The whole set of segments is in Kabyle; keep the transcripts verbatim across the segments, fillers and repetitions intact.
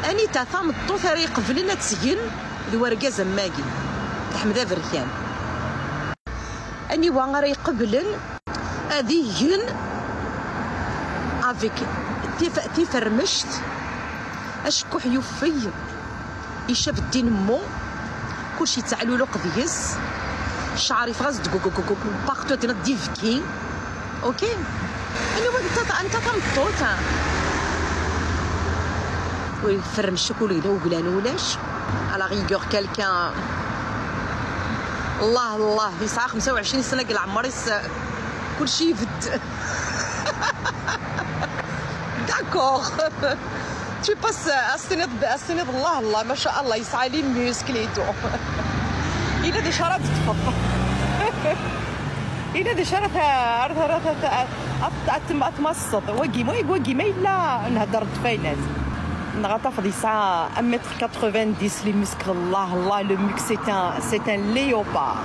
Anita tameṭṭut ara iqeblen ad tgen d wergaz am wagi? Ḥmed Aberkan. Aniwa ara iqeblen ad igen avec tif-, tifermect, acekkuḥ yuffeg, icab ddin mmu, kullec yettɛelluq deg-s, cceɛr yeffeɣ-as-d gugugugug, partout ad d-ibki. Ok. Anwa anta, anta tameṭṭut? Ur iferrem ccek, ur yella uglan ulac. À la rigueur, quelqu'un, Allah, Allah, yesɛa xemsa u ɛecrin sna deg leɛmer-is, kullec ibedd. D'accord. Tu passes, as-tiniḍ, as-tiniḍ, Allah, Allah, ma sha Allah, yesɛa les muscles et tout. Yella d acu ara d-teṭṭfeḍ. Yella d acu ara t-, ara t-, ara t-, ara t-, ara t-, ara t-, ara t-, ara tmasseḍ. Wagi ma, wagi ma yella nhedder-d faynas. Neɣ ad tafeḍ yesɛa un mètre quatre-vingt-dix, les muscles, Allah, Allah, le mec, c'est un, c'est un léopard.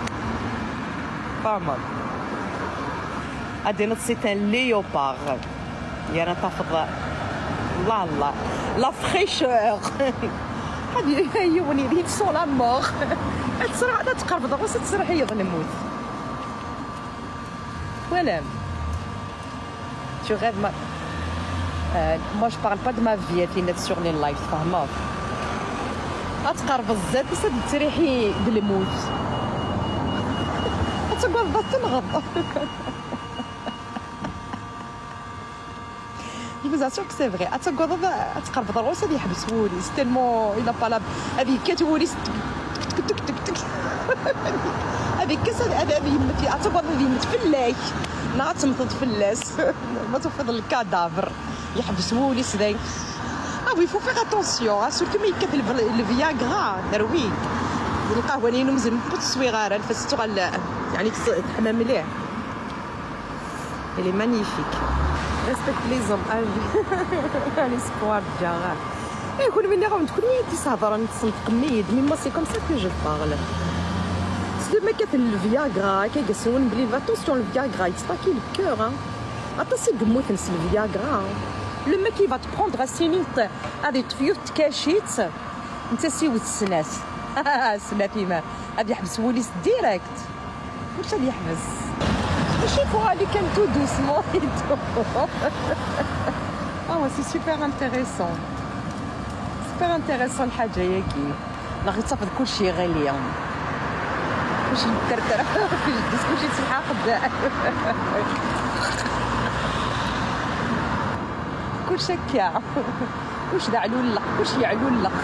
Fahmeḍ? Ad d-tiniḍ, c'est un léopard. Yerna tafeḍ, la, la, la fraîcheur. Ad y-, yiwen yid-, il sent la mort. Ad tesra-, ad tqerbeḍ ɣur-s, ad tesserḥiyeḍ lmut. Twalam? Tu rêves ma-, euh, moi, je parle pas de ma vie, elle est sur les lives, tfehmeḍ? Ad tqerbeḍ zdat-s, ad d-ttriḥi d lmut. Ad tagadeḍ ad tenɣeḍ. Je vous assure que c'est vrai. Ad tagadeḍ, ad tqerbeḍ ɣur-s, ad yeḥbes wul-is. Tellement il a pas la-, ad yekkat wul-is, tek, tek, tek, tek, tek. Ad yekkes, ad, ad, ad yemmet, ad tagadeḍ ad yemmet fell-ak. Neɣ ad temmteḍ fell-as. Ma tufiḍ lkadaver. Yeḥbes wul-is dayen. Ah oui, il faut faire attention, ah, surtout ma yekkat le, le Viagra, terwi. D lqahwa-nni ur teswiɣ ara, lfas tuɣal, yeɛni, teḥma mliḥ. Elle est magnifique. Respecte les hommes. Ah oui. L'espoir de Jara. Eh, kunwi nniɣ-awen-d, kunwi i d-isehedren, tesneṭqem-iyi-d, mais moi, c'est comme ça que je parle. S le mec, le Viagra, akka i yeswen belli, attention, le Viagra, il attaque le cœur, hein. Aṭas i yemmuten s le Viagra, hein. Le mec, il va te prendre, ad s-tiniḍ, ad yeṭṭef yiwet tkacit, netta s iwet snat. Snat iman. Ad yeḥbes wul-is direct. Kullec ad yeḥbes. Mačči, il faut aller quand même tout doucement et tout. Ah ouais, c'est super intéressant. Super intéressant lḥaǧa-yagi. Neɣ i tafeḍ kullec yeɣli. Kullec yetterter. Kullec yettelḥaq-d. Kullec akka. Kullec d aɛlulleq. Kullec yeɛlulleq.